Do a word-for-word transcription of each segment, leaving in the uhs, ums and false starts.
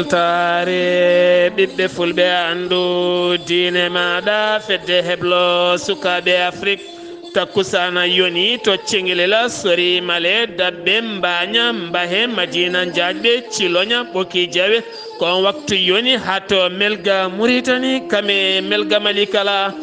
Taare ɓiɓɓe fulɓe, anndu diine maaɗa, fedde heblo sukaaɓe Afrik. Takkusaana yoni to Cengilela, sori Male, Dabbe, Mbaaña, Mbahe, Madiina, Njaajɓe, Ciloña, Ɓoki Jawe. Ko on waktu yoni haa to Melga Muritani, kame Melga Mali kala.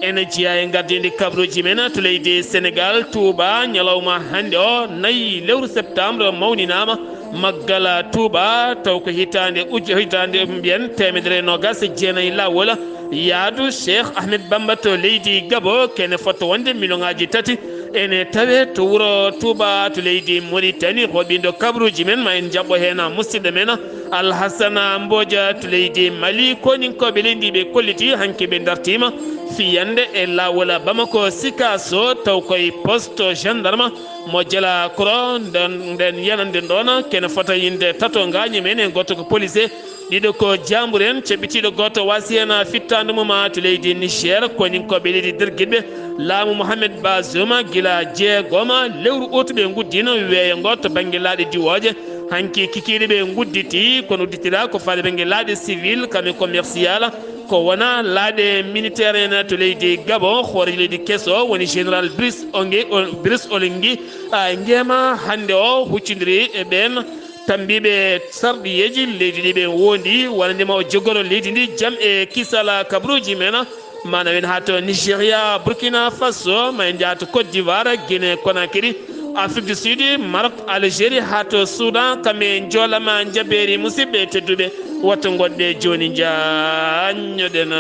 Ene jeyaa e ngardiindi kabruuji men to leydi Senegaal, Tuuba, ñalawma hannde o, nayi lewru septembre, mawninaama Maggal Tuuba, taw ko hitaande uj-, hitaande mbiyen teemedere e noogaas e jeenayi laawol. Yaadu Cheikh Ahmed Bamba to leydi Gabo, kene fotto wonde miliyoŋaaji tati, ene tawee to wuro Tuuba to leydi Moritani. Hooɓindo kabruuji men, ma en njaɓɓo heen musidɗo men Alhasana Mbooja to leydi Mali. Koninkooɓe leydi ɓe kolliti hanki ɓe dartiima fiyande e laawol Bamako Sikaso, taw koye poste gendarme mo Jela Kuro. Nden, nden yenande ɗoon kene fota yinde tato ngaañi men, en gooto ko police, ɗiɗo ko jaambur en, ceɓɓitiiɗo gooto wasi heen fittaandu mum to leydi Niger. Koninkooɓe leydi dergiɗɓe laamu Mohamed Bazoum, gila jeegoma lewru ut ɓe nguddino weeyo ngo to bannge laaɗe diwooje. Hanki kikiiɗe ɓe ngudditi, kono udditira ko faade bannge laaɗe civil, kame commercial, ko wona laaɗe militaire en to leydi Gabon. Hoore leydi keso woni général Brice Onge-, o-, Brice Oligui, a, Nguema hannde o huccondiri e ɓeen tambiiɓe sarɗiyeeji leydi ndi ɓe wondi, wonande ma o jogoro leydi ndi jam e kisal kabruuji men. Mana wen haa to Nigeria, Burkina Faso, ma en njaha to Côte d'Ivoire, Guinée Conakry, Afrique du Sud, Maroc, Algérie, haa to Soudan, kamɓe njoolama njabeeri. Musidɓe tedduɓe, wattu ngonɗe jooni njaññoɗen.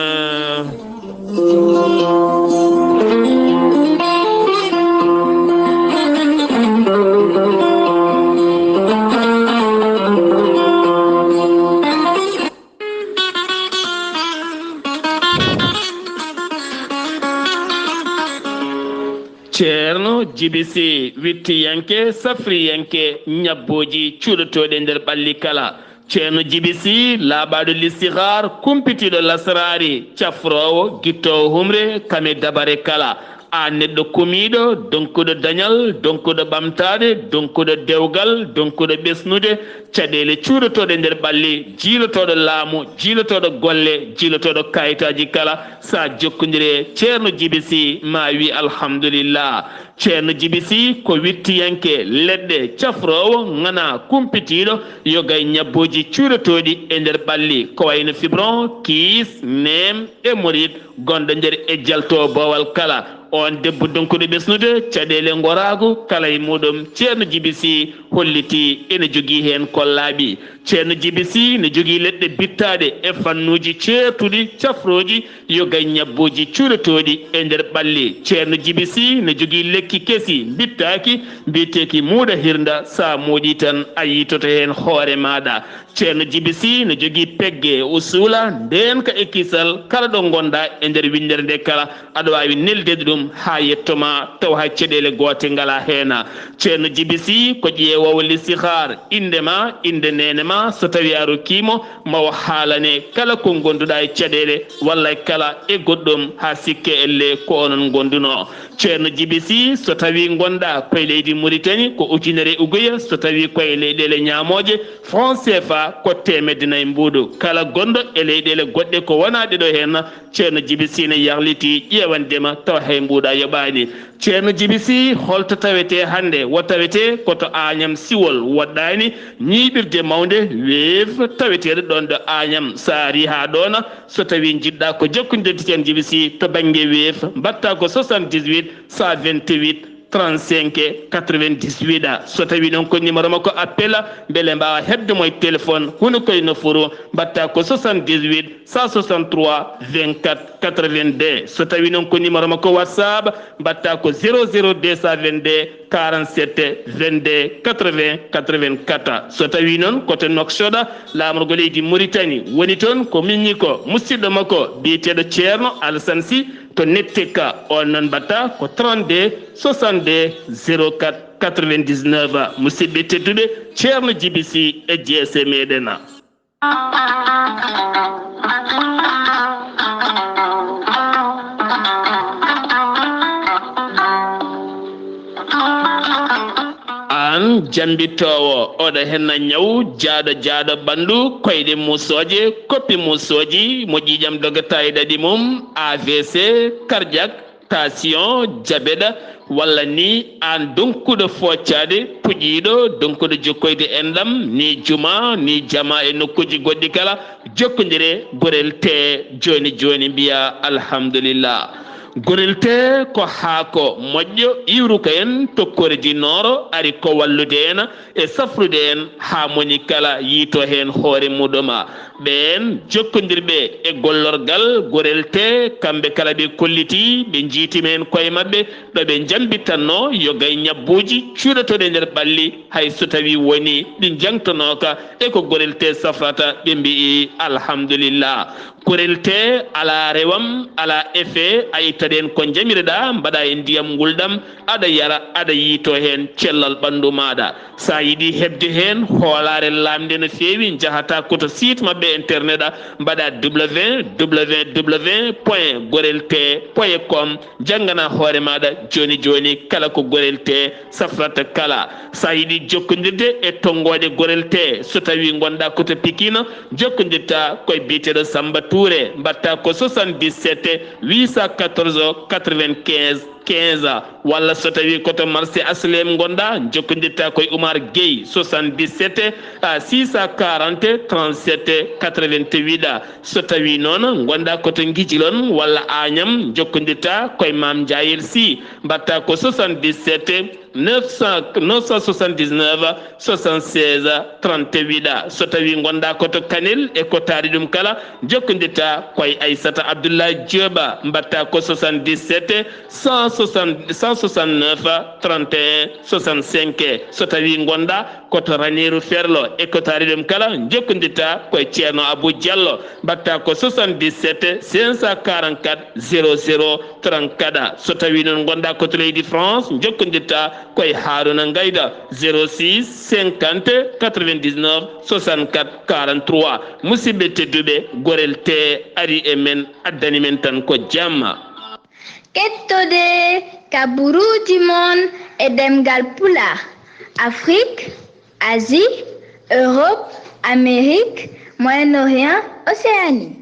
Ceerno Jibi Si, wittiyanke, safriyanke, ñabbooji cuuɗotooɗi e nder ɓalli kala. Ceerno Jibi Si, laaɓaaɗo listihaar, kumpitiiɗo lasraari, cafroowo, gittoowo humre, kame dabare kala. Aan neɗɗo kumiiɗo, donkuɗo dañal, donkuɗo ɓamtaade, donkuɗo dewgal, donkuɗo ɓesnude, caɗeele cuuɗotooɗe nder ɓalli, jiilotooɗo laamu, jiilotooɗo golle, jiilotooɗo kayitaaji kala. Sa jokkondire Ceerno Jibi Si, ma wi alhamdulillah. Ceerno Jibi Si ko wittiyanke leɗɗe, cafroowo, ŋana, kumpitiiɗo, yoga e ñabbooji cuuɗotooɗi e nder ɓalli, ko wayno fibron, kiis, neem, hémorroïde, gonɗo nder e jalto boowal kala. On debbo donkuɗo ɓesnude, caɗeele ngoraagu kala e muɗum, Ceerno Jibi Si holliti ene jogii heen ko laaɓi. Ceerno Jibi Si ne jogii leɗɗe bittaaɗe e fannuuji ceertuɗi, cafrooji, yoga e ñabbooji cuuɗotooɗi e nder ɓalli. Ceerno Jibi Si ne jogii lekki kesi mbittaaki, mbiyeteeki muuɗa hirnda, sa muuɗi tan a yiitoto heen hoore maaɗa. Ceerno Jibi Si no jogii pegge e usuula, ndeenka e kisal, kala ɗo ngonɗa e nder winndere nde kala, aɗa waawi neldeede ɗum haa yetto ma, taw hay caɗeele goote ngalaa heen. Ceerno Jibi Si ko ƴeewoowo listihaar, innde ma, innde neene ma, so tawii a rokkii mo, ma o haalane kala ko ngonduɗa e caɗeele, walla kala e goɗɗum, haa sikke ellee ko onon ngondunoo. Ceerno Jibi Si, so tawii ngonɗa koye leydi Muritani, ko ujunere uguya, so tawii koye leyɗeele ñaamooje, franc C F A ko teemedde nayi mbuuɗu. Kala gonɗo e leyɗeele goɗɗe ko wonaa ɗeɗo heen, Ceerno Jibi Si ne yarlitii ƴeewande ma, tawa hay mbuuɗa yoɓaani. Ceerno Jibi Si, holto tawetee hannde? Wo tawetee ko to Aañam Siwol woɗɗaani ñiiɓirde mawnde Wave taweteeɗo ɗoon ɗo Aañam. So a arii haa ɗoon, so tawii njiɗɗa ko jokkondirde Ceerno Jibi Si to bannge Wave, mbaɗta ko soixante-dix-huit cent vingt-huit trente-cinq quatre-vingt-dix-huit. So tawii noon ko numéro makko appel, mbele mbaawa heɓde mo e téléphone, hono koye nofuru, mbaɗta ko soixante-dix-huit cent soixante-trois vingt-quatre quatre-vingt-deux. So tawii noon ko numéro makko WhatsApp, mbaɗta ko zéro zéro deux cent vingt-deux quarante-sept vingt-deux quatre-vingts quatre-vingt-quatre. So tawii noon ko to Nouakchott, laamorgo leydi Muritani, woni toon ko miñi ko musidɗo makko biyeteeɗo Ceerno Alasan Si to Netteka. On noon mbaɗta ko trente-deux soixante-deux zéro quatre quatre-vingt-dix-neuf. Musidɓe tedduɓe, Ceerno Jibi Si e jeese meɗen. Aan Jambittoowo oɗo henna ñaw jaaɗo jaaɗo ɓanndu, koyɗe muusooje, koppi muusooji, mo ƴiiƴam dogata e ɗaɗi mum, A V C, cardiaque, tension, diabète, walla ni aan donkuɗo foccaade, puƴiiɗo, donkuɗo jokkoyde enɗam, ni juma, ni jama e nokkuuji goɗɗi kala, jokkondire gorel te jooni jooni, mbiya alhamdulillah. Gorel te ko haako moƴƴo, iwruka en tokkoore du Nord, ari ko wallude en e safrude en haa moni kala yiito heen hoore muɗum. Ɓeen jokkondirɓe e gollorgal gorel te, kamɓe kala ɓe kolliti, ɓe njiitima heen koye maɓɓe, ɗo ɓe njambitanno yoga e ñabbuuji cuuɗotooɗi e nder ɓalli, hay so tawii woni ɗi njangtonooka e ko gorel te safrata, ɓe mbi'i alhamdulillah. Gorel te alaa rewam, alaa effet, a ittat heen ko njamireɗaa, mbaɗa e ndiyam ngulɗam, aɗa yara, aɗa yiito heen cellal ɓanndu maaɗa. So a yiɗi heɓde heen hoolaare laamnde no feewi, njahata ko to site maɓɓe internet, a mbaɗa www point gorel te point com, janngana hoore maaɗa jooni jooni kala ko gorel te safrata kala. So a yiɗi jokkondirde e tonngooɗe gorel te, so tawii ngonɗaa ko to Pikine, jokkondirta koye biyeteeɗo Samba Touré, mbaɗta ko soixante-dix-sept huit cent quatorze quatre-vingt-quinze quinze, walla so tawii ko to marché H L M ngonɗaa, jokkondirta koye Oumar Gueye, soixante-dix-sept six cent quarante trente-sept quatre-vingt-huit. So tawii noon ngonɗaa ko to Ngijilon walla Agnam, jokkondirta koye Maam Njaayel Sy, mbaɗta ko soixante-dix-sept neuf cent, neuf cent soixante-dix-neuf soixante-seize trente-huit. So tawii ngonɗaa ko to Kanel e ko taari ɗum kala, jokkondirta koye Aissata Abdoulaye Diop, mbaɗta ko soixante-dix-sept cent soixante, cent soixante-neuf trente et un soixante-cinq. So tawii ngonɗaa ko to Raneeru Ferlo e ko taari ɗum kala, jokkondirta koye Ceerno Abou Diallo, mbaɗta ko soixante-dix-sept cinq cent quarante-quatre zéro zéro trente-quatre. So tawii noon ngonɗaa ko to leydi France, jokkondirta koye Haaruna Ngayda, zéro six cinquante quatre-vingt-dix-neuf soixante-quatre quarante-trois. Musidɓe tedduɓe, gorel te ari e men, addani men tan ko jamma. Kettode kaburuuji mon e ɗemngal Pulaar, Afrique, Asie, Europe, Amérique, Moyen-Orient, Océanie.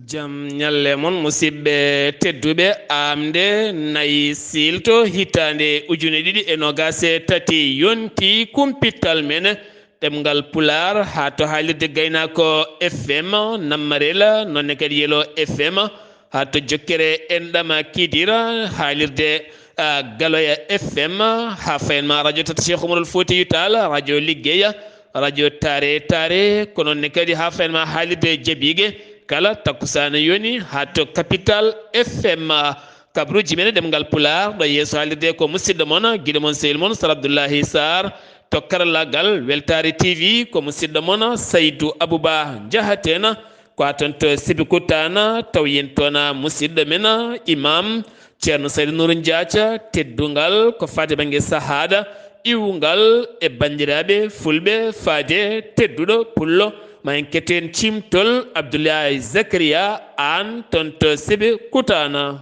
Jam ñalle mon, musidɓe tedduɓe. Aamde nayi siilto hitaande ujune ɗiɗi e noogaas e tati yonti kumpital men ɗemngal Pulaar haa to haalirde Gaynaako F M, Nammarel, noon ne kadi Yelo F M, haa to jokkere enɗam Kidira, haalirde, ah, Galoya F M, haa fayen ma radio tata Cheikh Oumarul Foutiyou Tall, radio Liggeya, radio Tare Tare, ko noon ne kadi haa fayen ma haalirde Jabiige, kala takkusaana yoni haa to Capital F M. Kabruuji men e ɗemngal Pulaar, ɗo yeeso haalirde ko musidɗo mon, giɗo mon, sehil mon, Sar Abdullahi Sarr. To karallaagal Weltaare T V, ko musidɗo mon Saydu Abuba Jahaten. Ko haa toon to Sébikotane, taw yen toon musidɗo men, Imam Ceerno Saydu Nuuru Njaaca, teddungal ko faade bannge sahaada, iwungal e banndiraaɓe fulɓe faade tedduɗo pullo. Ma en ketto en ciimtol Abdoulaye Zakaria Aan toon to Sébikotane.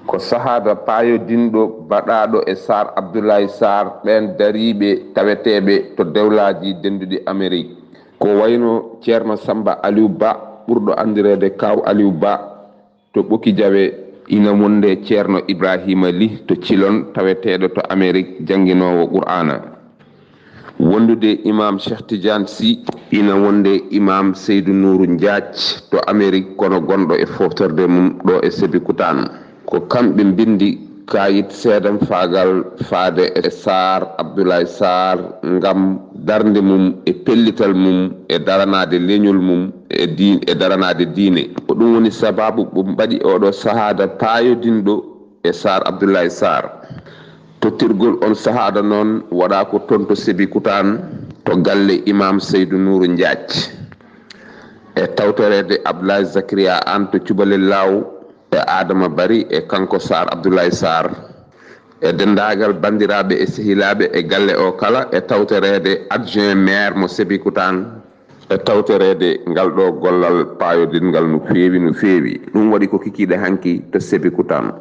Ko sahaada paayodinɗo baɗaaɗo e Saar Abdullaay Saar ɓeen dariiɓe taweteeɓe to dewlaaji dennduɗi Amerik. Ko wayno Ceerno Sammba Aliw Ba, ɓurɗo anndireede Kaaw Aliw Ba, to Ɓoki Jawe, ina wonde Ceerno Ibraahiima Lih to Cilon, taweteeɗo to Amerik, jannginoowo Qur'aana. Wondude Imaam Cheikh Tidiane Sy, ina wonde Imaam Seydou Nourou Ndiath to Amerik, kono gonɗo e foftorde mum ɗo e Sébikotane. Ko kamɓe mbinndi kaayit seedamfaagal faade e Saar Abdoulaye Saar ngam darnde mum e pellital mum e daranaade leñol mum e diin-, e daranaade diine. Ko ɗum woni sabaabu ɓe mbaɗi oɗo sahaada paayodinɗo e Saar Abdoulaye Saar. Tottirgol on sahaada noon waɗaa ko toon to Sébikotane, to galle Imaam Seydou Nourou Ndiath. E tawtoreede Abdoulaye Zakaria Aan to Cubalel Laaw e Adama Bari e kanko Saar Abdoulaye Saar. E denndaagal banndiraaɓe e sehilaaɓe e galle o kala, e tawtoreede adjoint maire mo Sébikotane, e tawtoreede ngal ɗo gollal paayodinngal no feewi, no feewi. Ɗum waɗi ko kikiiɗe hanki to Sébikotane.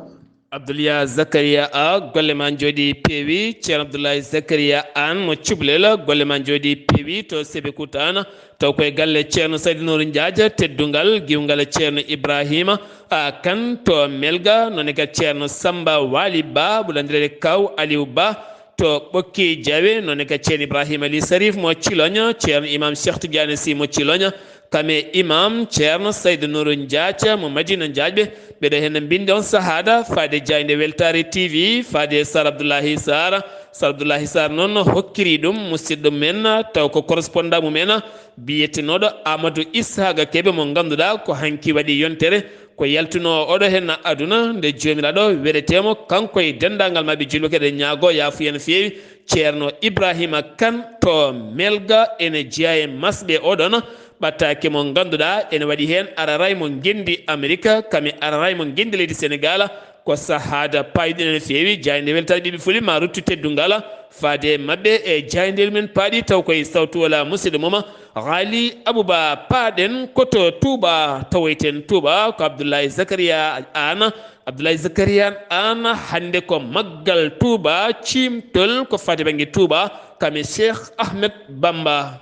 Abdoulya Zakaria A, golle ma njooɗi peewi. Ceerno Abdoulaye Zakaria Aan mo Cublel, golle ma njooɗi peewi to Sébikotane. Taw koye galle Ceerno Saydu Nuuru Njaaja, teddungal, giwngal Ceerno Ibrahima A Kan to Melga, noon ne kadi Ceerno Samba Waali Ba, ɓurɗo anndireede Kaaw Aliw Ba, to Ɓokki Jawe, noon ne kadi Ceerno Ibrahima Ali Sarif mo Ciloña, Ceerno Imam Cheikh Tidiane Sy mo Ciloña, kam e Imam Ceerno Saydu Nuuru Njaaca mo Madina Njaajɓe, ɓeɗo heen mbindi on sahaada faade jaaynde Weltaare T V, faade Sar Abdoulahi Sar. Sar Abdoulahi Sar noon hokkiri ɗum musidɗo men, taw ko correspondant mum en, biyetenooɗo Amadou Ishaga Kebe mo ngannduɗaa ko hanki waɗi yontere, ko yaltunoo oɗo heen aduna nde Joomiraaɗo weretee mo, kanko e denndaangal maɓɓe julɓe kadi ñaago yaafuya no feewi. Ceerno Ibrahima Kan to Melga ene jeyaa e masɓe oɗon ɓattaake mo ngannduɗaa ene waɗi heen araray mo ngenndi Amerika, kam e araray mo ngenndi leydi Senegaal. Ko sahaada payɗo no feewi, jaaynde weltaare ɓiɓɓe fuli ma ruttu teddungal faade e maɓɓe e jaaynde men paaɗi taw koye sawtu wala musidɗo mum Ghali Abouba. Paaɗen ko to Touba, tawoyten Touba ko Abdoulaye Zakaria Aan. Abdoulaye Zakaria Aan, hannde ko maggal Touba, ciimtol ko faade bannge Touba, kam e Cheikh Ahmed Bamba.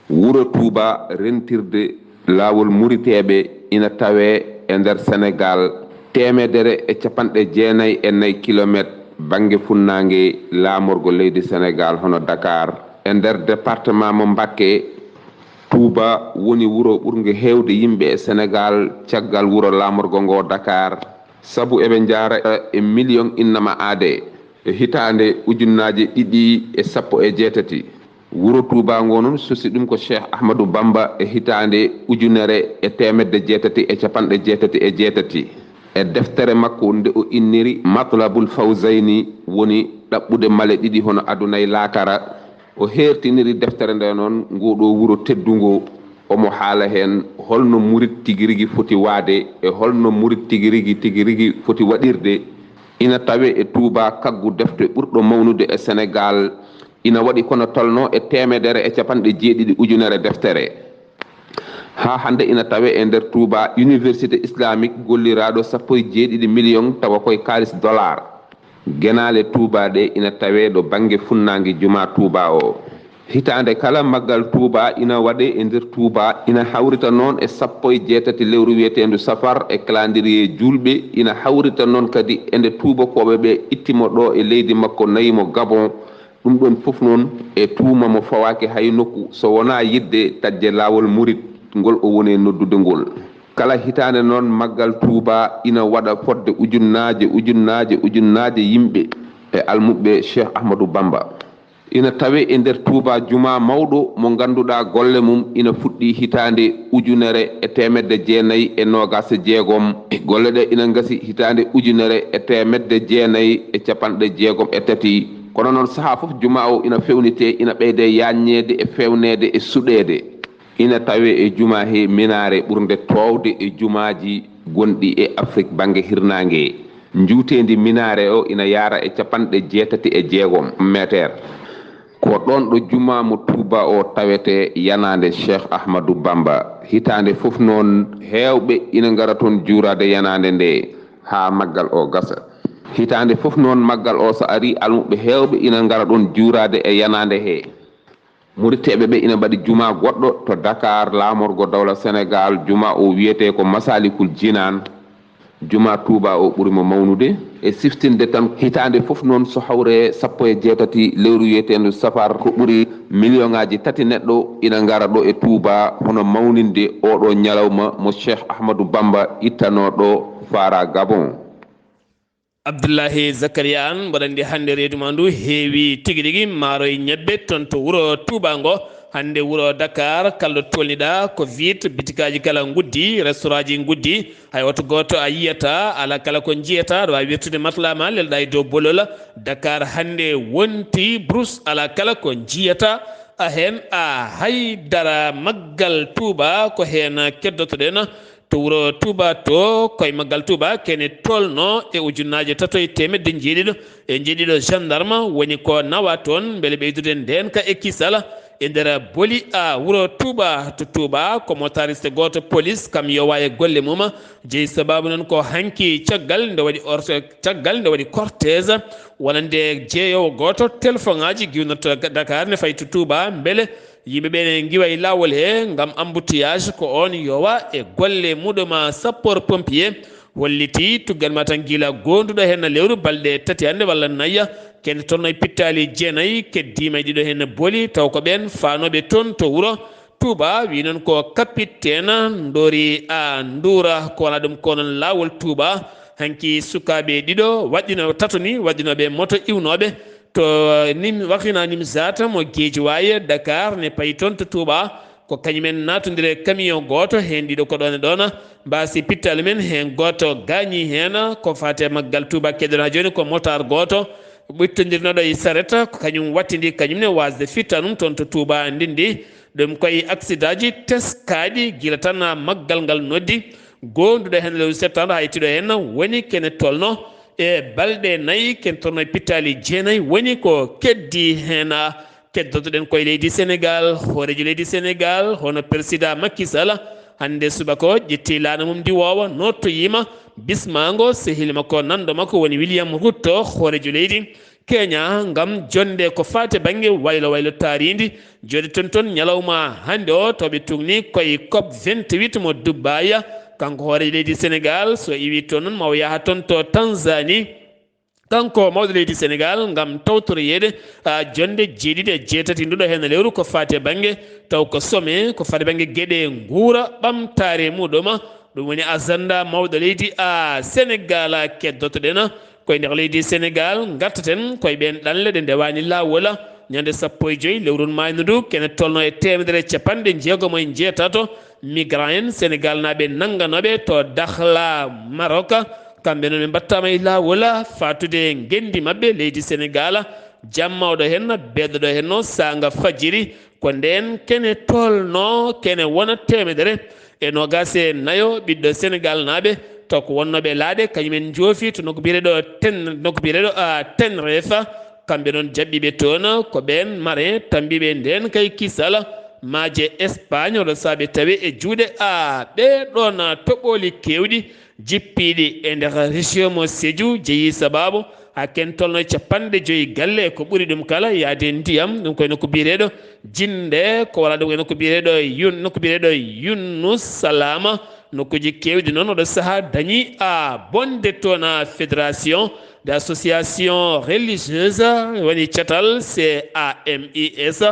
Wuro Touba rentirde laawol Muriteeɓe ina tawee e nder Senegaal, teemedere e capanɗe jeenayi e nayi kilomeet bannge funnaange laamorgo leydi Senegaal, hono Dakar. E nder département mo Mbacké, Touba woni wuro ɓurngo heewde yimɓe e Senegaal, caggal wuro laamorgo ngo Dakar, sabu eɓe njaara e miliyoŋ innama aadee. E hitaande ujunnaaje ɗiɗi e sappo e jeetati, wuro Touba ngo noon sosi ɗum ko Cheikh Ahmadou Bamba e hitaande ujunere e teemedde jeetati e capanɗe jeetati e jeetati. E deftere makko nde o inniri Matlabul Fawzayni, woni ɗaɓɓude male ɗiɗi hono aduna e laakara, o heertiniri deftere nde noon ngoo ɗoo wuro teddungo, omo haala heen holno murit tigi rigi foti waade e holno murit tigi rigi, tigi rigi foti waɗirde. Ina tawee e Touba kaggu defte ɓurɗo mawnude e Senegaal, ina waɗi kono tolnoo e teemedere e capanɗe jeeɗiɗi ujunere deftere. Haa hannde ina tawee e nder Touba Université Islamique golliraaɗo sappo e jeeɗiɗi miliyoŋ tawa koye kaalis dollar. Genaale Touba ɗe ina tawee ɗo bannge funnaange jumaa Touba o. Hitaande kala maggal Touba ina waɗee e nder Touba, ina hawrita noon e sappo e jeetati lewru wiyeteendu Safar e calendrier juulɓe, ina hawrita noon kadi e nde tuubakooɓe ɓe itti mo ɗo e leydi makko, nayi mo Gabon. Ɗum ɗoon fof noon e tuuma mo fawaaki hay nokku so wonaa yiɗde taƴde laawol murit ngol o woni e noddude ngol. Kala hitaande noon maggal Touba ina waɗa fotde ujunnaaje, ujunnaaje, ujunnaaje yimɓe e almuɓɓe Cheikh Ahmadou Bamba. Ina tawee e nder Touba jumaa mawɗo mo ngannduɗaa golle mum ina fuɗɗii hitaande ujunere e teemedde jeenayi e noogaas e jeegom. Golle ɗe ina ngasi hitaande ujunere e teemedde jeenayi e capanɗe jeegom e tati. Kono noon sahaa fof jumaa o ina fewnitee, ina ɓeydee yaajneede e feewneede e suɗeede. Ina tawee e jumaa he minaare ɓurnde toowde e jumaaji gonɗi e Afrik bannge hirnaange. Njuuteendi minaare o ina yaara e capanɗe jeetati e jeegom meeteer. Ko ɗoon ɗo jumaa mo Touba o tawetee yanaande Cheikh Ahmadou Bamba. Hitaande fof noon heewɓe ina ngara toon juuraade yanaande nde haa maggal o gasa. Hitaande fof noon maggal o so arii, almuɓɓe heewɓe ina ngara ɗoon juuraade e yanaande he. Muriteeɓe ɓe ina mbaɗi jumaa goɗɗo to Dakar, laamorgo dowla Senegaal. Jumaa o wiyetee ko Masalikul Jinaan. Jumaa Touba o ɓuri mo mawnude. E siftinde tan, hitaande fof noon so hawre sappo e jeetati lewru wiyeteendu Safar, ko ɓuri miliyoŋaaji tati neɗɗo ina ngara ɗo e Touba, hono mawninde oo ɗoo ñalawma mo Cheikh Ahmadou Bamba ittanoo ɗo faara Gabon. Abdullahi Zakaria Aan, mboɗo anndi hannde reedu ma ndu heewi tigi rigi, maaro e ñebbe toon to wuro Touba ngo. Hannde wuro Dakar, kala ɗo tolniɗaa ko vide, bitikaaji kala nguddi, restaurant ji nguddi, hay oto gooto a yiyata, alaa kala ko njiyata, aɗa waawi wirtude matla ma, lelɗaa e dow bolol. Dakar hannde wonti brus, alaa kala ko njiyata a heen, a haydara. Maggal Touba ko heen keddotoɗen. To wuro Touba to, koye maggal Touba, kene tolno e ujunnaaje tato e teemedde njeeɗiɗo e njeeɗiɗo gendarme woni ko nawa toon, mbele ɓeydude ndeenka e kisal. e nder boli a wuro Touba. To Touba ko motariste gooto police kam yowa e golle mum, jeyi sababu noon ko hanki caggal nde waɗi orto caggal nde waɗi cortège wonande jeeyowo gooto, telefoŋaaji giwnorto Dakar ne fayi to Touba mbele yimɓe ɓe ne ngiwa e laawol he ngam embouteillage. Ko on yowa e golle muɗum. Sapeur pompier holliti tuggal ma tan gila goonduɗo heen lewru balɗe tati hannde walla nayya, kene tolno e pittaali jeenayi keddiima e ɗiɗo heen boli, taw ko ɓeen faanooɓe toon to wuro Touba. Wi noon ko capitaine Ndori a Nduura, ko wona ɗum ko noon laawol Touba. Hanki sukaaɓe ɗiɗo waɗɗino tato ni, waɗɗinooɓe moto iwnooɓe to nim, Wakhinane Nimzatt mo Guédiawaye, Dakar ne payi toon to Touba. Ko kañumen naatondire camion gooto, heen ɗiɗo ko ɗoon e ɗoon mbaasi pittaali men, heen gooto gaañi heen. Ko faate maggal Touba keɗoɗaa jooni ko motaar gooto ɓittondirnoɗo e sareta, ko kañum wattindi kañum ne waasde fitta ɗum toon to Touba Ndindi. Ɗum koye aksidaaji teskaaɗi gila tan maggal ngal noddi. Goonduɗo heen lewru septembre haytiɗo heen woni kene tolno e balɗe nayi, kene tolno e pittaali jeenayi woni ko keddi heen. Keddotoɗen koye leydi Sénégal, hooreejo leydi Sénégal hono président Macky Sall hannde subaka o ƴetti laana mum ndiwoowa, nottoyiima bismaango sehil makko nanndo makko woni William Ruto, hooreejo leydi Kenya, ngam jonnde ko faati bannge waylo waylo taarindi. Jooɗi toon toon ñalawma hannde o, to ɓe tugni koye cop vingt-huit mo Dubaï. Kanko hooreejo leydi Sénégal, so iwi toon noon, ma o yaha toon to Tanzanie. Kanko mawɗo leydi Sénégal ngam tawtoroyeede, a, jonnde jeeɗiɗi e jeetati nduɗo heen lewru ko faati e bannge, taw ko sommet, ko faati bannge geɗe nguura ɓamtaare muɗum. Ɗum woni agenda mawɗo leydi, a, Sénégal. Keddotoɗen koye nder leydi Sénégal, ngartaten koye ɓeen ɗanle ɗe ndewaani laawol. Ñande sappo e joy lewru maayndu ndu, kene tolno e teemedere e capanɗe jeegom e jeetato migrant en Sénégal naaɓe nannganooɓe to Dakhla, Maroc. Kamɓe noon ɓe mbattaama e laawol faatude ngenndi maɓɓe leydi Sénégal. Jamma oɗo heen, beeɗo ɗo heen o, saanga fajiri, ko ndeen kene tolno, kene wona teemedere e noogaas e nayo ɓiɗɗo Sénégal naaɓe, taw ko wonnooɓe laaɗe, kañumen njoofi to nokku biyeteeɗo Ten-, nokku biyeteeɗo, a, Tenerife. Kamɓe noon jaɓɓiiɓe toon ko ɓeen marin tambiiɓe ndeen kay kisal maaje Espagne, oɗo sahaa ɓe tawi e juuɗe, a, ɓee ɗoon toɓooli keewɗi jippiiɗi e nder région mo Sédhiou, jeyi sababu haa kene tolno e capanɗe joyi galle e ko ɓuri ɗum kala yahde ndiyam. Ɗum koye nokku biyeteeɗo Jinde, ko wala ɗum e nokku biyeteeɗo Yun-, nokku biyeteeɗo Yunnus Salama. Nokkuuji keewɗi noon oɗo sahaa dañi a bonde toon. A, Fédération des associations religieuses woni catal C A M I S,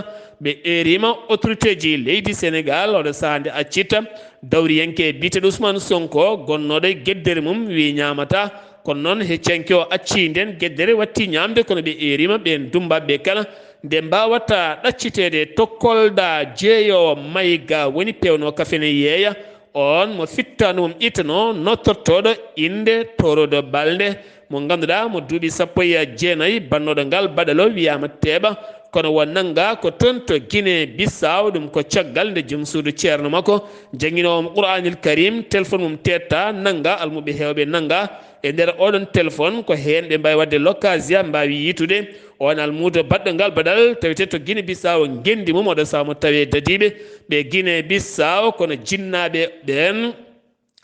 ɓe eeriima autorité ji leydi Sénégal oɗo sahaa nde accita dawriyanke biyeteeɗo Ousmane Sonko gonnooɗo e geddere mum, wi ñaamata. Kono noon, heccanke o accii ndeen geddere, watti ñaamde, kono ɓe eeriima ɓeen dummbaaɓe ɓe kala, nde mbaawata ɗacciteede to Kolda, jeeyoowo Mayga woni peewnoo kafe ne yeeya, oon mo fittaandu mum ittanoo, nottortooɗo innde Torodo Balde, mo ngannduɗaa mo duuɓi sappo e jeenayi bannooɗo ngal baɗal o wiyaama Teeɓa, kono o nanngaa ko toon to Guinée Bissau, ɗum ko caggal nde joom suudu ceerno makko jannginoowo mo Qur'aanil Karim, téléphone mum teettaa, nanngaa, almuɓɓe heewɓe nanngaa. E nder oɗon téléphone, ko heen ɓe mbaawi waɗde l'occasion, mbaawi yiitude oon almuudo baɗɗo ngal baɗal, tawetee to Guinée Bissau, ngenndi mum oɗo sahaa mo tawee dadiiɓe ɓe Guinée Bissau, kono jinnaaɓe ɓeen,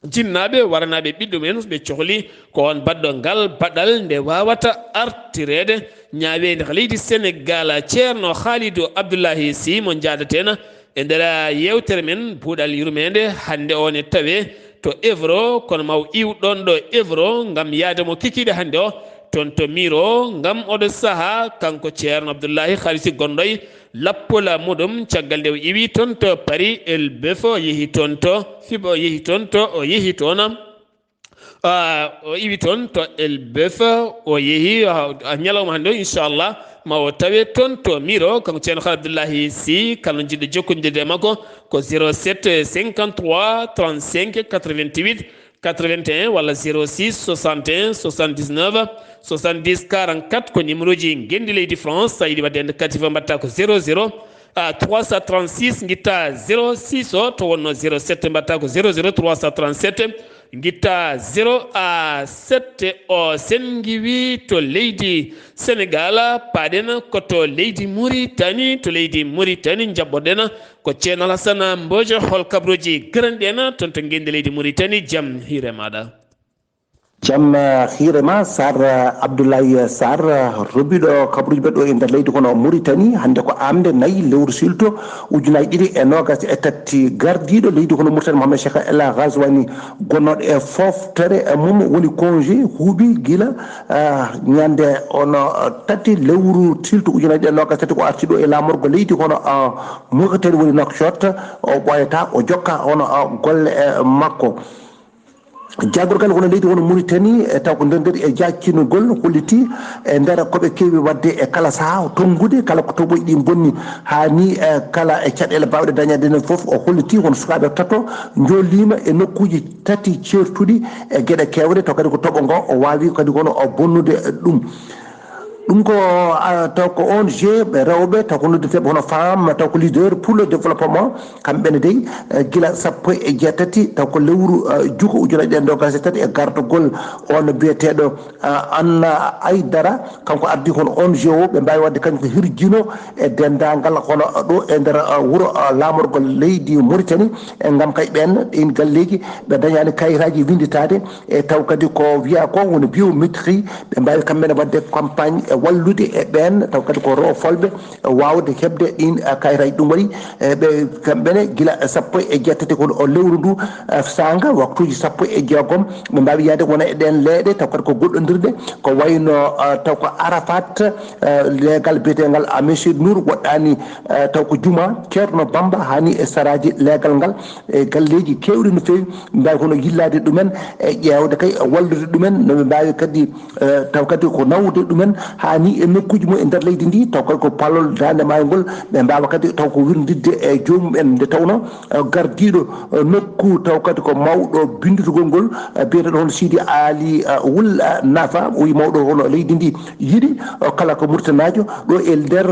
jinnaaɓe waranaaɓe ɓiɗɗo mum en, ɓe cohli ko oon baɗɗo ngal baɗal nde waawata artireede ñaaweende ka leydi Sénégal. Ceerno Khalidou Abdoulahi Sy mo njaadaten e nder yeewtere men Buuɗal Yurmeende hannde o ne tawee to Évro, kono ma o iw ɗoon ɗo Évro ngam yahde mo kikiiɗe hannde o toon to Miro, ngam oɗo sahaa kanko Ceerno Abdoulahi Khalidou Sy gonɗo e lappol muɗum, caggal nde o iwi toon to Paris Elbeuf, o yehi toon to Fibo, o yehi toon to, o yehi toon, ah, o iwi toon to Elbeuf, o yehi, ah, ah, ñalawma hannde o, inchallah, ma o tawe toon to Miro, kanko Ceerno Khalidou Abdoulahi Sy, kala jiɗɗo jokkondirde e makko ko zéro sept cinquante-trois trente-cinq quatre-vingt-huit quatre-vingt-un walla zéro six soixante et un soixante-dix-neuf soixante-dix quarante-quatre, ko numéro ji ngenndi leydi France. So a yiɗi waɗde heen carte d'identité mbaɗta ko zéro zéro, ah, trois cent trente-six, ngitta zéro six o, to wonno zéro sept mbaɗta ko zéro zéro trois cent trente-sept Ngitta zéro à sept o senngiwi to leydi Senegal, paaɗen ko to leydi Muritani. To leydi Muritani njaɓɓoɗen ko Ceerno Alassane Mboojo, hol kabaruuji garanɗi en toon to ngeenndi leydi Muritani. Jam hiire maaɗa. Jam hiire ma Sar, Abdoulaye Sar. Robiɗo kabaruuji men ɗo e nder leydi kono Muritani, hannde ko amde nayi lewru silto ujunaaji ɗiɗi e noogas e tati. Gardiiɗo leydi kono Muritani Mohamed Cheikh El Ghazouani, gonnooɗo e fooftere mum woni congé, huuɓi gila ñande ono tati lewru silto ujunaaji ɗiɗi e noogas tati, ko arti ɗo e laamorgo leydi kono Muritani woni Nouakchott. O ɓooyataa, o jokka ono golle makko. Jaagorgal hono leydi hono Muritani, e taw ko nder nder e jaacinugol holliti e nder ko ɓe keewi waɗde e kala sahaa, tonngude kala ko toɓoji ɗi bonni, haa ni e kala e caɗeele baawɗe dañaade nden fof. O holliti hono sukaaɓe tato njooliima e nokkuuji tati ceertuɗi e geɗe keewɗe, taw kadi ko toɓo ngo o waawi kadi kono o bonnude ɗum. Ɗum ko taw ko O N G ɓe rewɓe, taw ko noddirteeɓe hono femme, taw ko leader pour le développement. Kamɓe ne dey, gila sappo e jeetati taw ko lewru juko ujunaaji ɗiɗi e noogas e tati, e gardagol on biyeteeɗo Anna Aydara, kanko ardii hono O N G o, ɓe mbaawi waɗde kañum ko hirjino e denndaangal hono ɗo e nder wuro laamorgol leydi Muritani, e ngam kay ɓeen ɗiin galleeji ɓe dañaani kayitaaji winnditaade, e taw kadi ko wiyaa ko woni biométrie, ɓe mbaawi kamɓe ne waɗde campagne e wallude e ɓeen, taw kadi ko roofolɓe, e waawde heɓde ɗiin kayitaaji. Ɗum waɗi e ɓe kamɓe ne gila sappo e jeetati ko o lewru ndu, saanga waktuuji sappo e jeegom, ɓe mbaawi yahde wona e ɗeen leeɗe, taw kadi ko goɗɗondirɗe, ko wayno taw ko Arafat, leegal biyeteengal a Monsieur Nour woɗɗaani, taw ko juma Ceerno Bamba, haa ni e saraaji leegal ngal, e galleeji keewɗi no feewi, mbaawi kono yillaade ɗumen e ƴeewde kay wallude ɗumen, no ɓe mbaawi kadi, taw kadi ko nawde ɗumen haa ni e nokkuuji mum e nder leydi ndi, taw kadi ko palol daande maayo ngol, ɓe mbaawa kadi taw ko wirndidde e joomum en. Nde tawnoo gardiiɗo nokku taw kadi ko mawɗo binnditgol ngol, biyeteeɗo hono Sidi Ali Wul Nafa, o wi mawɗo hono leydi ndi yiɗi kala ko Murtanaajo ɗo e nder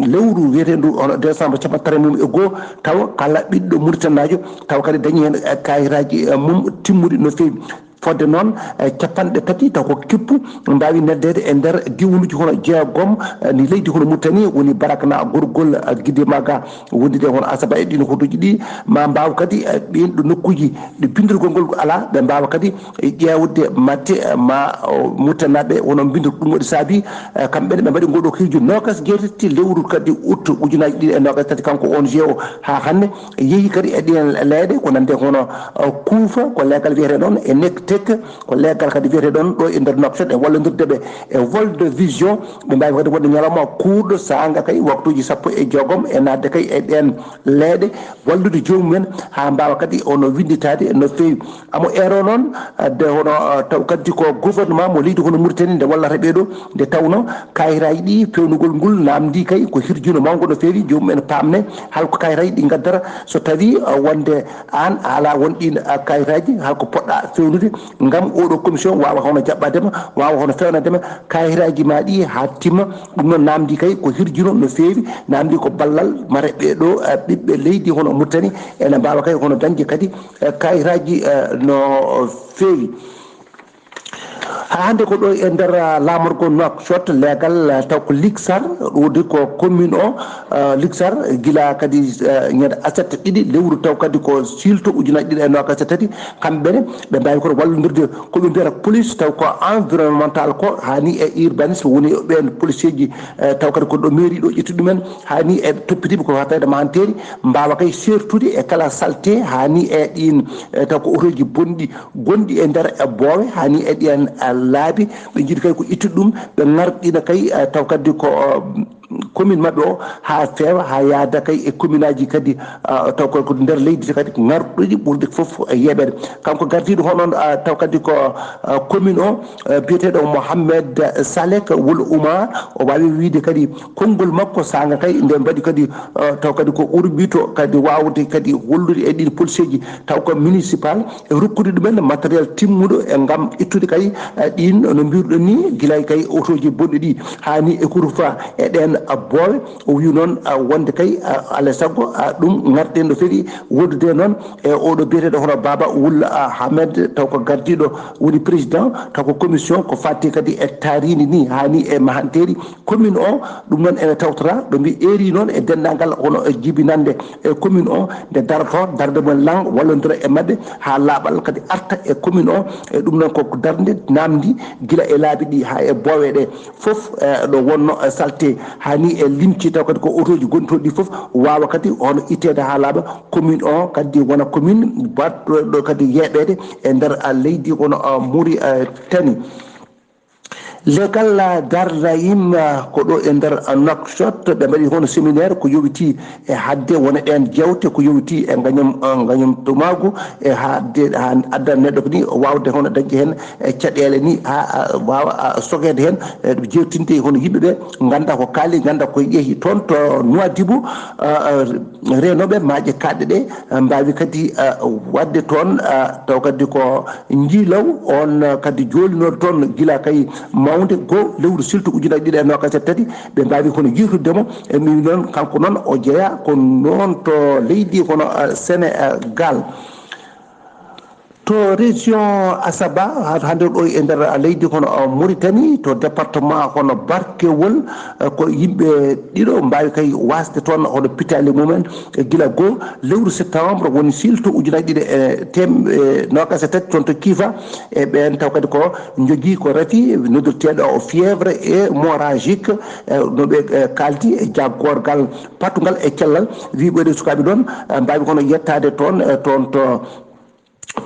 lewru wiyeteendu hono décembre capanɗe tati mum e goo, tawa kala ɓiɗɗo Murtanaajo tawa kadi dañi heen kayitaaji mum timmuɗi no feewi. Fodde noon, capanɗe tati taw ko kippu mbaawi neldeede e nder diiwanuuji hono jeegom ni leydi hono Murtani, woni Barakna, Gorgol, Gidemaga, wondude hono Asaba e ɗiin hotoji ɗi, ma mbaaw kadi ɓeen ɗo nokkuuji ɗo binndirgol ngol alaa, ɓe mbaawa kadi ƴeewde mate ma Murtanaaɓe wono mbinndor. Ɗum waɗi saabi kamɓe ne ɓe mbaɗi ngoo ɗoo hirju noogas jeetati lewru kadi août ujunaaji ɗiɗi e noogas tati, kanko O N G o haa hannde yehi kadi e ɗeen leeɗe ko nande hono Kuufa, ko leegal wiyetee ɗoon e Nektek, ko leegal kadi wiyetee ɗoon ɗo e nder Nouakchott, e wallondirde ɓe e World Vision, ɓe mbaawi kadi wonde ñalawma kuurɗo saanga kay waktuuji sappo e jeegom e naatde kay e ɗeen leeɗe, wallude joomum en haa mbaawa kadi ono winnditaade no feewi. Amo ero noon, de hono taw kadi ko gouvernement mo leydi hono Mauritanie nde wallata ɓee ɗoo, nde tawnoo kayitaaji ɗi peewnugol ngol naamndii kay ko hirjino mawngo no feewi, joomum en paamne hol ko kayitaaji ɗi ngaddata so tawii wonde aan a alaa won ɗiin kayitaaji, hol ko poɗɗaa feewnude ngam oo ɗoo commission waawa hono jaɓɓaade ma, waawa hono feewnande ma kayitaaji ma ɗi haa timma. Ɗum noon naamndii kay ko hirjino no feewi, naamndii ko ballal mate ɓee ɗoo ɓiɓɓe leydi hono Mauritanie ene mbaawa kay hono dañde kadi kayitaaji no feewi. Haa hannde ko ɗo e nder laamorgo Nouakchott, leegal taw ko Liksar, ɗo de ko commune o Liksar, gila kadi ñande aset ɗiɗi lewru taw kadi ko silto ujunaaji ɗiɗi e noogas e tati, kamɓe ne ɓe mbaawi kono wallondirde ko ɓe mbiyata police taw ko environnemental ko haa ni e urbanisme woni ɓeen policier ji, taw kadi ko ɗo mairie ɗo ƴetti ɗumen haa ni e toppitiiɓe ko hatayde mahanteeri mbaawa kay sertude e kala salte haa ni e ɗiin, taw ko otoji bonɗi gonɗi e nder e boowe haa ni e ɗiyan laabi, ɓe njiɗi kay ko ittude ɗum, ɓe ngarɗina kay taw kadi ko commune maɓɓe o haa feewa, haa yaada kay e commune aji kadi taw ko nder leydi kadi ngarɗuɗi ɓurɗi fof yeeɓeede. Kanko gardiiɗo hono taw kadi ko commune o biyeteeɗo Mohamed Salek Wul Oumar, o waawi wiyde kadi konngol makko saanga kay nde mbaɗi kadi taw kadi ko urɓito kadi waawde kadi hollude e ɗiin policeeji taw ko municipal, e rokkude ɗumen matériel timmuɗo e ngam ittude kay ɗiin no mbiruɗen ni gila kay otoji bonɗi ɗi haa ni e kurfa e ɗeen Boowe. O wi noon, ah, wonde kay, ah, alaa e sago, ah, ɗum ngarten no foti woɗɗude noon e oɗo biyeteeɗo hono Baba Wul, ah, Hamed, taw ko gardiiɗo woni président, taw ko commission ko fati kadi e taariindi ni haa ni e mahanteeri commune o. Ɗum noon ene tawtora ɗo mbi eeri noon e denndaangal hono e jibinannde e commune o nde daroto, darde mum lan wallondira e maɓɓe haa laaɓal kadi arta e commune o. E ɗum noon ko darnde namdi gila e laabi ɗi haa e boowe ɗe fof, eh, ɗo wonno, eh, salte haa ni e limti taw kadi ko otooji gonɗi toon ɗi fof waawa kadi hono itteede haa laaɓa commune o kadi wona commune baɗɗo kadi yeeɓeede e nder, ah, leydi kono, ah, Mauritanie. Legal, ah, Dardaim, ah, ko ɗo e nder, ah, Nouakchott, ɓe mbaɗi hono séminaire ko yowiti e hadde wona ɗeen jeewte ko yowiti e ngañam, ah, ngañam tumaagu e hadde, haa addan neɗɗo ko ni waawde hono dañde heen e caɗeele ni, haa, ah, waawa, ah, sogeede heen, e ɗum jeewtinde hono yimɓe ɓe ngannda ko kaali, ngannda ko yehi toon to Nouadhibou, ah, ah, reenooɓe maaje kaaɗɗe ɗe, ah, mbaawi kadi, ah, waɗde toon, ah, taw kadi ko njiilaw on, ah, kadi joolinooɗo toon gila kay mawnde goo lewru silto ujunaaji ɗiɗi e noogaas e tati, ɓe mbaawi kono yirtude mo. E mi noon, kanko noon o jeyaa ko noon to leydi kono, ah, Sénégal. To région Asaba, ha-, hannde ɗo e nder leydi kono, ah, Mauritanie, to département kono Barkewol, ah, ko yimɓe ɗiɗo mbaawi kay wasde toon hono pitaali mumen, e gila goo lewru septembre woni silto ujunaaji ɗiɗi e tem-, e noogaas e tati toon to Kifa. E ɓeen taw kadi ko njogii ko rafi noddirteeɗo fièvre hémorragique, e no ɓe, e, kaaldi e jaggorgal pattungal e cellal. Wi ɓeɗe sukaaɓe ɗoon, e, mbaawi kono yettaade toon, e, toon to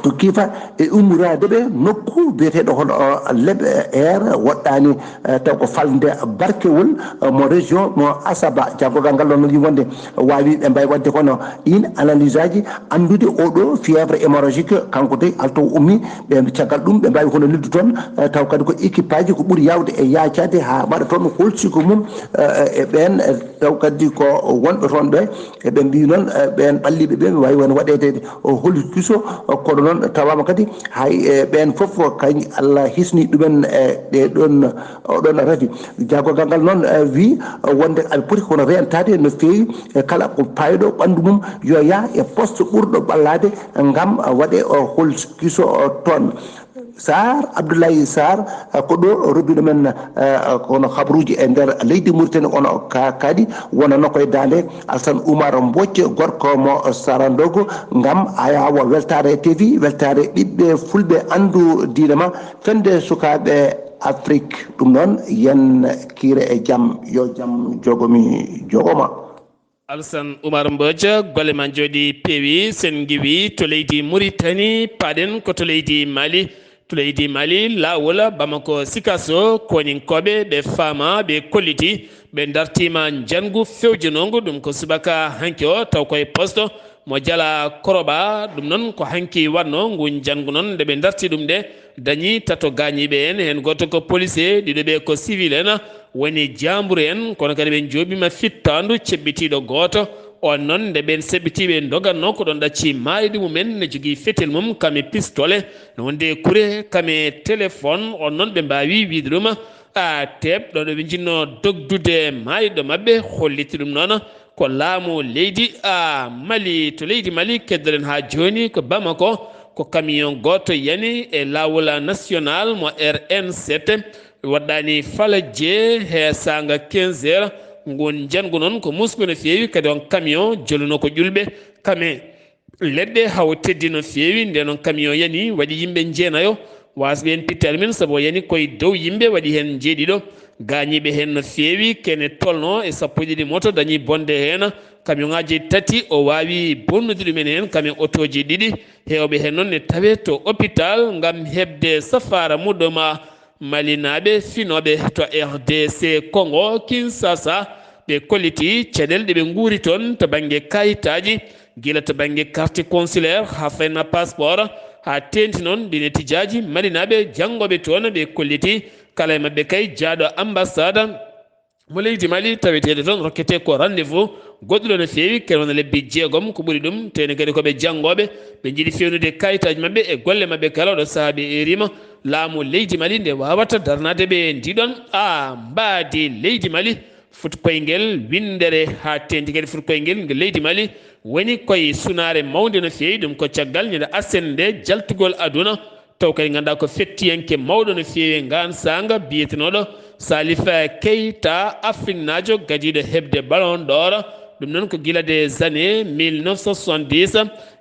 to Kifa e ummorade ɓe nokku biyeteeɗo hono, o, Leb Air woɗɗaani, e, taw ko falnde Barkewol, e, mo région mo Asaba. Jaggogal ngal ɗon no wii wonde waawi ɓe mbaawi waɗde kono ɗiin analyse aji anndude oɗo fièvre hémorragique kanko dey alto o ummi. Ɓe caggal ɗum ɓe mbaawi kono noddu toon, e, taw kadi ko équipe aji ko ɓuri yaawde e yaacaade haa mbaɗa toon holsiko mum, e, e ɓeen, e, taw kadi ko wonɓe toon ɓe. Eɓe mbii noon, eh, ɓeen ɓalliiɓe ɓe, ɓe waawi won waɗeede, o, holi kiso, o, kono noon tawaama kadi hay, eh, ɓeen fof kañ Allah hisni ɗumen, eh, ɗe ɗoon, o ɗoon rafi. Jaggogal ngal noon, eh, wii, eh, wonde aɓe poti kono reentaade no feewi, eh, kala ko paayɗo ɓanndu mum yo yah e poste ɓurɗo ɓallaade ngam, eh, waɗe, o, hol kiso, o, toon. Sarr, Abdoulaye Sarr, eh, ko ɗo robinet men, eh, kono habruuji e nder leydi Mauritanie, kono ka-, kadi wonano koye daande Alassane Oumar Mbodj, gorko mo Sarandogo, ngam ayawa weltaare T V, weltaare ɓiɓɓe fulɓe, anndu diine ma, fende sukaaɓe Afrique. Ɗum noon, yen kiire e jam, yo jam jogomi, jogoma. Alsan Umar Mbooja, golle ma njooɗi peewi. Sen ngiwi to leydi Muritani, paaɗen ko to leydi Mali. To leydi Mali, laawol Bamako Sikaso, koninkooɓe ɓe faama, ɓe kolliti, ɓe dartiima njanngu fewjanoongu, ɗum ko subaka hanki o, taw koye posto mo Jala Koroba. Ɗum noon ko hanki waɗno ngu njanngu noon, nde ɓe darti ɗum nde, dañi tato gaañiiɓe en, heen gooto ko policier, ɗiɗo ɓe ko civil en, woni jaamburu en, kono kadi ɓe njooɓiima fittaandu ceɓɓitiiɗo gooto. On noon, nde ɓeen seɓɓitiiɓe ndogatnoo, ko ɗoon ɗacci maayde mum en, ne jogii fetel mum, kame pistole, no wonde kure, kame téléphone. On noon, ɓe mbaawi wiyde ɗum, a, teep, ɗo ɗo ɓe njinnoo dogdude maayɗo maɓɓe, holliti ɗum noon ko laamu leydi, a, Mali. To leydi Mali, keddoɗen haa jooni ko Bamako, ko camion gooto yani e laawol national mo R N sept, waɗɗaani falajje he saanga quinze heures, ngun njanngu noon ko musku no feewi, kadi on camion jolunoo ko ƴulɓe, kame leɗɗe hawo teddi no feewi. Nden on camion yani, waɗi yimɓe njeenayo wasɓe en pittaali men, sabu o yani koye dow yimɓe, waɗi heen njeeɗiɗo gaañiiɓe heen no feewi. Kene tolno e sappo e ɗiɗi moto dañi bonde heen, camion ŋaaji tati o waawi bonnude ɗumen heen, kame otooji ɗiɗi. Heewɓe heen noon ne tawe to hôpital ngam heɓde safaara muɗɗum. Malinaaɓe finooɓe to R D C Congo, Kinshasa, ɓe kolliti caɗeele ɗe ɓe nguuri toon to bannge kayitaaji, gila to bannge carte consulaire, haa fayna passeport, haa teeŋti noon ɗi netijaaji. Malinaaɓe janngooɓe toon, ɓe kolliti kala e maɓɓe kay jaaɗo ambassade mo leydi Mali taweteeɗo toon, rokketee ko rendez-vous goɗɗuɗo no feewi, kene wona lebbi jeegom, ko ɓuri ɗum, tawde kadi ko ɓe janngooɓe, ɓe njiɗi feewnude kayitaaji maɓɓe e golle maɓɓe kala. Oɗo sahaa ɓe eeriima laamu leydi Mali nde waawata darnaade ɓe ndiɗon, a, mbaadi leydi Mali. Futu koyngel winndere haa teeŋti kadi futu koyngel ngel leydi Mali woni koye sunaare mawnde no feewi. Ɗum ko caggal ñande aset nde jaltugol aduna, taw kadi ngannduɗaa ko fettiyanke mawɗo no feewi e ngaan saanga biyetenooɗo Salif Keita, Afriknaajo gadiiɗo heɓde Ballon d'Or. Ɗum noon ko gila des années mille neuf cent soixante-dix,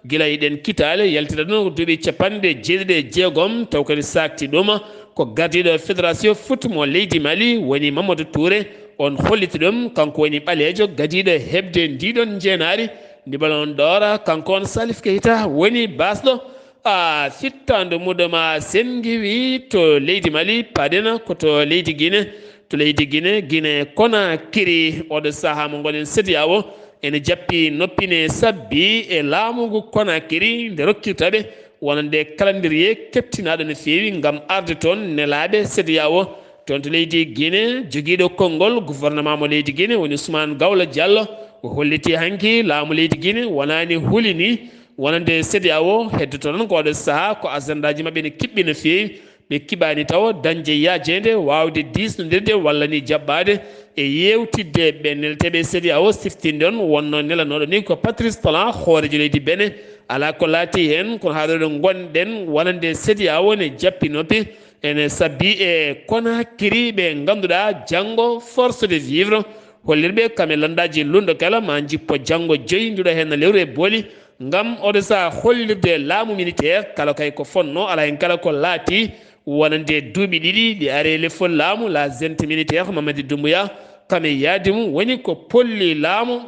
gila eɗen kitaale yaltira ɗum ko duuɓi capanɗe jeeɗiɗi e jeegom, taw kadi saakti ɗum ko gardiiɗo fédération foot mo leydi Mali woni Mamadou Touré. On holliti ɗum, kanko woni ɓaleejo gadiiɗo heɓde ndiɗon njeenaari ndi Ballon d'Or. Kanko on Salif Keita woni baasɗo a fittaandu muɗum a sengiwi to leydi Mali, paɗen ko to leydi Guinée. To leydi Guinée, Guinée Conakry, oɗo sahaa mo ngonen CEDEAO ene jappi noppi ne sabbi e laamu ngu Conakry nde rokkirta ɓe wonande calendrier keptinaaɗo no feewi ngam arde toon nelaaɓe CEDEAO. Toon to leydi Guinée, jogiiɗo konngol gouvernement mo leydi Guinée woni Ousmane Gawla Diallo, o holliti hanki laamu leydi Guinée wonaani huli ni wonande CEDEAO. Heddoto tan ko oɗo sahaa ko agendaaji maɓɓe ne kiɓɓi no feewi, ɓe kiɓaani taw dañde yaajeende waawde diisnondirde walla ni jaɓɓaade e yeewtidde ɓe nelteeɓe CEDEAO. Siftinde on wonnoo nelanooɗo ni ko Patrice Talon, hooreejo leydi Benin. Alaa ko laati heen, kono haa ɗo ɗo ngonɗen wonande CEDEAO ne jappi noppi ene sabbi e Conakry ɓe ngannduɗaa janngo force de vivre hollirɓe kam e lanndaaji lunndo kala ma njippo janngo joyi nduɗo heen no lewru e booli ngam oɗo sahaa hollirde laamu militaire kala kay ko fonnoo. Alaa heen kala ko laati wonande duuɓi ɗiɗi ɗi ari e lefol laamu, la junte militaire Mamadi Doumbouya kam e yaadi mum woni ko polli laamu.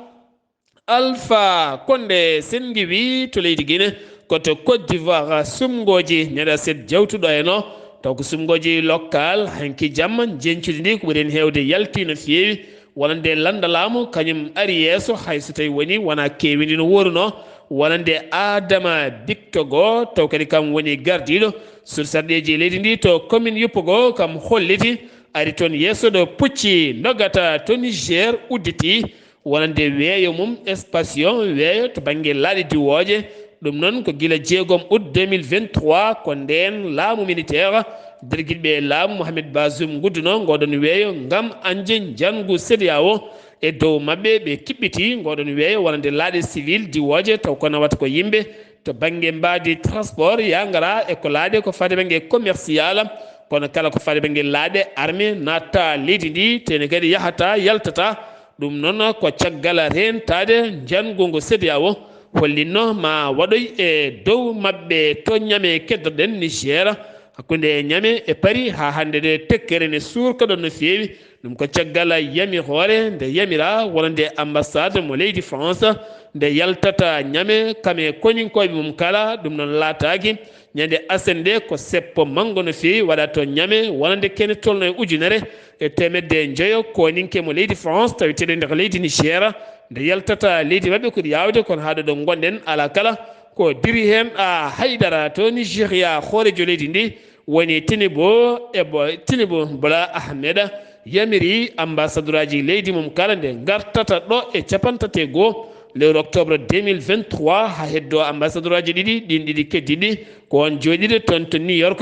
Alpha Condé sengiwi to leydi Guinée ko to Côte d'Ivoire, sumngooji ñande aset jawtuɗo en o, taw ko sumngooji local hanki jamma, njeñcudi ndi ko ɓuri heen heewde yalti no feewi. Wonande lannda laamu kañum ari yeeso, hay so tawi woni wona keewindi no woorunoo. Wonande Adama Bictogo, taw kadi kam woni gardiiɗo suudu sarɗiyeeji leydi ndi to commune Yopougon, kam holliti ari toon yeeso ɗo pucci ndogata to Niger udditi. Wonande weeyo mum, station weeyo to bannge laaɗe diwooje. Ɗum noon ko gila jeegom août deux mille vingt-trois, ko ndeen laamu militaire dergiɗɓe e laamu Mohamed Bazoum nguddunoo ngoɗon weeyo ngam añde njanngu CEDEAO. E dow maɓɓe ɓe kiɓɓiti ngoɗon weeyo wonande laaɗe civil diwooje, taw ko nawata ko yimɓe to bannge mbaadi transport, yaa ngara e ko laaɗe ko faade bannge commercial, kono kala ko faade bannge laaɗe armée natta leydi ndi, tene kadi yahata yaltata. Ɗum noon ko caggal reentaade njanngu ngu CEDEAO hollinno ma waɗoy e dow maɓɓe to Ñame keddoɗen Niger, hakkunde Ñame e Paris haa hannde nde tekkere ne suurka ɗon no feewi. Ɗum ko caggal yamiroore nde yamira wonande ambassade mo leydi France nde yaltata Ñame kam e koninkooɓe mum kala. Ɗum noon laataaki ñande aset nde ko seppo manngo no feewi waɗa to Ñame wonande kene tolno e ujunere e teemedde njoyo koninke mo leydi France tawi teɗe nder leydi Niger nde yaltata leydi maɓɓe ko ɗi yawde. Kono haa ɗo ɗo ngonɗen alaa kala ko diri heen a haydara to Nigeria. Hooreejo leydi ndi woni Tinubu e bo-, Tinubu Bola Ahmed yamiri ambassadoraaji leydi mum kala nde ngartata ɗo e capanɗe tati e goo lewru octobre deux mille vingt-trois haa heddoo ambassadoraaji ɗiɗi, ɗin ɗiɗi keddiɗi ko on jooɗiiɗo toon to New York.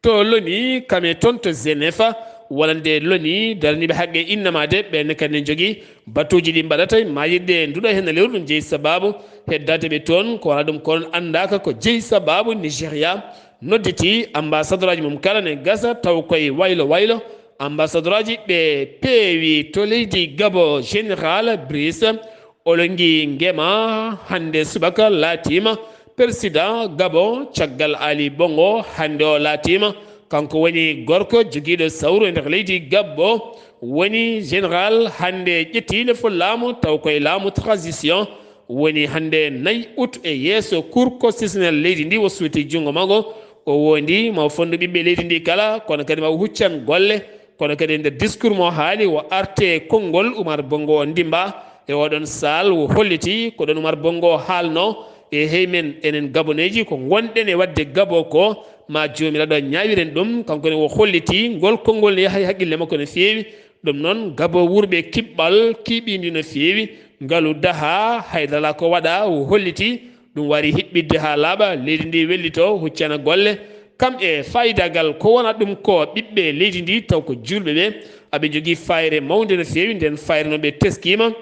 To loni kame toon to Genève wonande loni daraniiɓe haqqe innamaade ɓeen kadi ne njogii batuuji ɗi mbaɗata maayirɗe nduɗo heen lewru ɗum jeyi sababu heddaade ɓe toon ko wala ɗum kono anndaaka ko jeyi sababu Nigeria nodditi ambassadoraaji mum kala ne gasa taw koye waylo waylo. Ambassadoraaji ɓe peewi to leydi Gabo, général Brice Oligui Nguema hannde subaka laatiima président Gabo, caggal Ali Bongo hannde o laatiima kanko woni gorko jogiiɗo sawru e nder leydi Gabo, woni général hannde ƴetti lefol laamu taw koye laamu transition. Woni hannde nayi août e yeeso Cour constitutionnelle leydi ndi o suuti junngo makko, o wondi ma o fonndu ɓiɓɓe leydi ndi kala, kono kadi ma o huccan golle. Kono kadi e nder discours mo haali o arte konngol Oumar Bongo o ndimba e oɗon saal o holliti ko ɗon Oumar Bongo haalno e hey men enen gaboneeji ko ngonɗen e waɗde Gabo ko ma joomiraaɗo ñaawiren ɗum. Kanko ne o holliti ngol konngol ne yahay haqqille makko no feewi. Ɗum noon Gabo wuurɓe kiɓɓal kiiɓindi no feewi. Ngalu daha haydara ko waɗa o holliti ɗum wari hiɓɓidde haa laaɓa leydi ndi wellito huccana golle kam e faayidagal ko wona ɗum ko ɓiɓɓe leydi ndi taw ko juulɓe ɓe. Aɓe njogii fayre mawnde no feewi, nden fayre noon ɓe teskiima.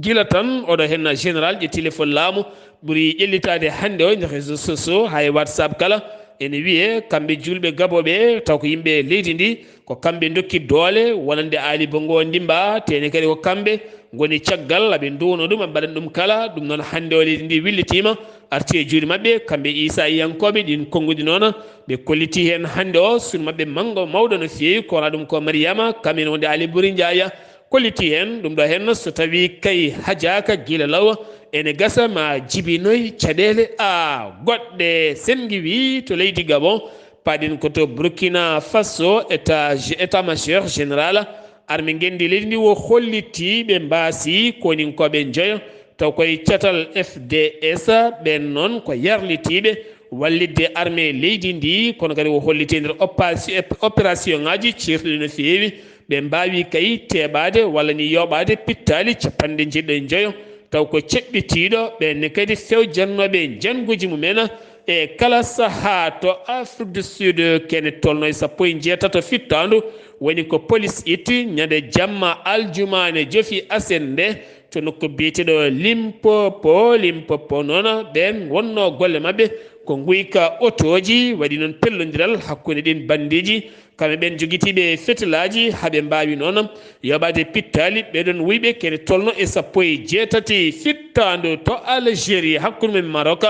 Gila tan oɗo heen général ƴetti lefol laamu, ɓuri ƴellitaade hannde o e nder réseaux sociaux, haa e WhatsApp kala. Ene wiyee kamɓe juulɓe gabooɓe, taw ko yimɓe leydi ndi, ko kamɓe ndokki doole wonande Aali Bongo ndimba, tene kadi ko kamɓe ngoni caggal, aɓe nduwno ɗum, aɓe mbaɗan ɗum kala. Ɗum noon hannde o leydi ndi willitiima, arti e juuɗe maɓɓe, kamɓe Isa yankooɓe ɗin konnguɗi noon, ɓe kolliti heen hannde o suudu maɓɓe manngo mawɗo no feewi, ko wona ɗum ko Mariama, kamen wonde Aali Buri Njaaya, kolliti heen. Ɗum ɗo heen so tawii kay hajaaka gila law, ene gasa ma jibinoy caɗeele a goɗɗe. Sen ngiwi to leydi Gabon, paɗen ko to Burkina Faso, état, état-major général armée ngenndi leydi ndi wo holliti ɓe mbaasi koninkooɓe njoyo, taw koye catal F D S. Ɓeen noon ko yarlitiiɓe wallitde armée leydi ndi, kono kadi wo holliti e nder opasi-, opération ŋaaji ceertuɗi no feewi. Ɓe mbaawi kay teɓaade walla ni yooɓaade pittaali capanɗe jeeɗiɗo e njoyo, taw ko ceɓɓitiiɗo. Ɓeen ne kadi fewjannooɓe jannguuji mumen e kala sahaa to Afrique du Sud, kene tolno e sappo e jeetato fittaandu, woni ko police itti ñande jamma aljumaane jofi aset nde, to nokku biyeteeɗo Limpopo. Limpopo noon, ɓeen wonnoo golle maɓɓe ko nguyka otooji, waɗi noon pellondiral hakkunde ɗin banndiiji, kamɓe ɓeen jogitiiɓe fetelaaji, haa ɓe mbaawi noon yooɓaade pittaali. Ɓee ɗoon wuyɓe kene tolno e sappo e jeetati fittaandu to Algérie, hakkunde mum e Maroc.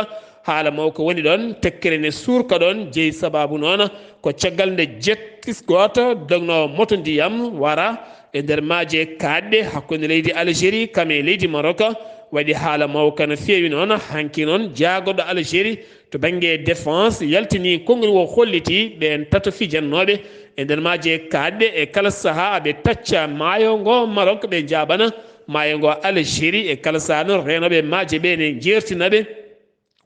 Haala mawka woni ɗoon, tekkere ne suurka ɗoon, jeyi sabaabu noon ko caggal nde jet ski gooto dognoowo moto ndiyam wara e nder maaje kaaɗɗe hakkunde leydi Algérie kam e leydi Maroc, waɗi haala mawka no feewi noon. Hanki noon, jaagorɗo Algérie to bannge défense yaltini konngol, wo holliti ɓeen tato fijannooɓe e nder maaje kaaɗɗe e kala sahaa aɓe tacca maayo ngo Maroc, ɓe njaaɓana maayo ngo Algérie. E kala sahaa noon, reenooɓe maaje ɓee ne njeertina ɓe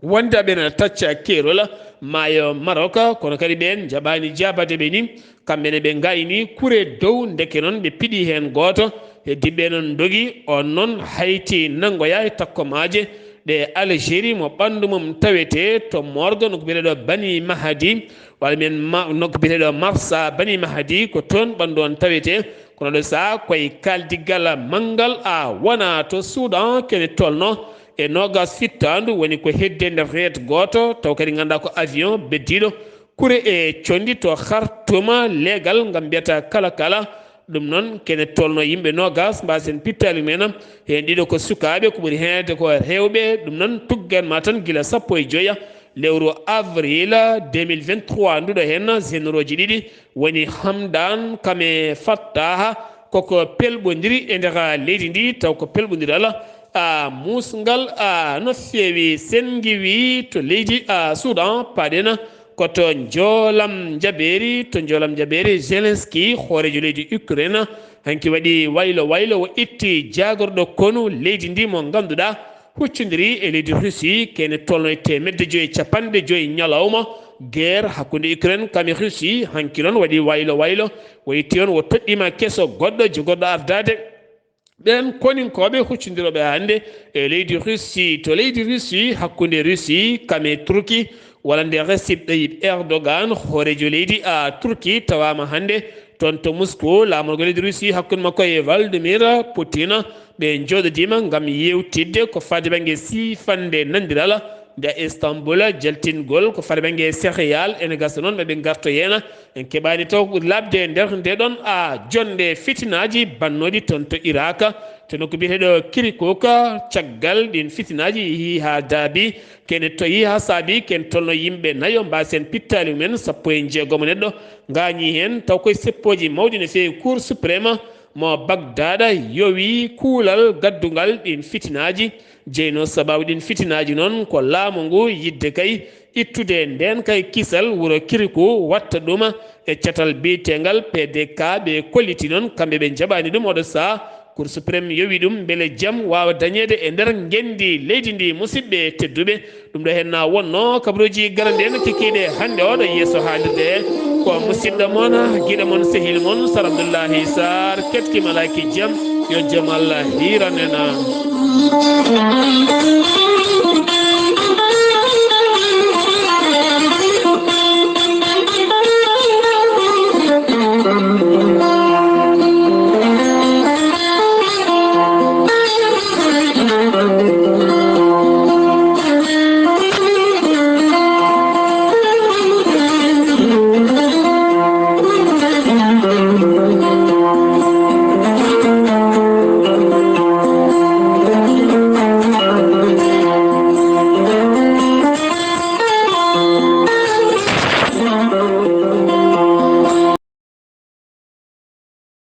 wonde aɓe ne tacca keerol maayo Maroc, kono kadi ɓeen njaɓaani jaabaade ɓe ni. Kamɓe ne ɓe ngayni kure dow, ndeke noon ɓe piɗi heen gooto, heddiiɓe noon ndogi. On noon hayti nanngoya e takko maaje ɗe Algérie, mo ɓanndu mum tawetee to morgue nokku biyeteeɗo Bani Mahadi, walla mbiyen ma-, nokku biyeteeɗo Marsa Bani Mahadi, ko toon ɓanndu on tawetee. Kono ɗo sahaa koye kaaldiggal manngal a wona to Soudan, kene tolno e noogaas fittaandu, woni ko heddi e nder reet gooto, taw kadi nganndaa ko avion beddiiɗo kure e conndi to Khartoum, leegal ngam mbiyata kala kala. Ɗum noon, kene tolno yimɓe noogaas mbaasen pittaali mumen. Heen ɗiɗo ko sukaaɓe, ko ɓuri heewde ko rewɓe. Ɗum noon, tuggan ma tan gila sappo e joya lewru avril deux mille vingt-trois nduɗo heen, généraux ji ɗiɗi woni Hamdan kam e Fattaha, koko pelɓondiri e nder leydi ndi, taw ko pelɓondiral a muusngal a no feewi. Sen ngiwi to leydi a Soudan, paɗen ko to Njoolam Njabeeri. To Njoolam Njabeeri, Zelensky, hooreejo leydi Ukraine, hanki waɗi waylo waylo, o itti jaagorɗo konu leydi ndi mo ngannduɗaa huccondiri e leydi Russie, kene tolno e teemedde joyi e capanɗe joyi ñalawma guerre hakkunde Ukraine kam e Russie. Hanki noon waɗi waylo waylo, o itti on, o toɗɗiima keso goɗɗo jogorɗo ardaade ɓeen koninkooɓe huccondirooɓe hannde e leydi Russie. To leydi Russie, hakkunde Russie kam e Turki, walla nde Recep Tayyip Erdogan, hooreejo leydi a Turki, tawaama hannde toon to Moscou, laamorgo leydi Russie, hakkunde makko e Vladimir Putin. Ɓe njooɗodiima ngam yeewtidde ko faati bannge siifannde nanondiral nde Istanbul, jaltingol ko faati bannge céréales. Ene gasa noon maa ɓe ngarto heen. En keɓaani taw ko ɓuri laaɓde e nder nde ɗoon a jonnde fitinaaji bannooɗi toon to Irak, to nokku biyeteeɗo Kirkuk. Caggal ɗiin fitinaaji, yehii haa daabi, kene toyi haa saabi kene tolno yimɓe nayo mbaasen pittaali mumen, sappo e jeegom neɗɗo ngaañii heen, taw koye seppooji mawɗi no feewi. Cour suprême mo Bagdad yowi kuulal gaddungal ɗiin fitinaaji. Jeynoo sabaabu ɗiin fitinaaji noon ko laamu ngu yiɗde kay ittude ndeen kay kisal wuro Kiriku, watta ɗum e catal biyeteengal P D K. Ɓe kolliti noon, kamɓe ɓe njaɓaani ɗum oɗo sahaa. Cour suprême yowi ɗum mbele jam waawa dañeede e nder ngenndi leydi ndi. Musidɓe tedduɓe, ɗum ɗo heen na wonno kabaruuji garanɗe en kikiiɗe hannde oɗo yeeso haalirde. Ko musidɗo mon, giɗo mon, sehil mon, Sar Abdullahi Sar, ketki malaaki jam, yo jam Allah hiiran en.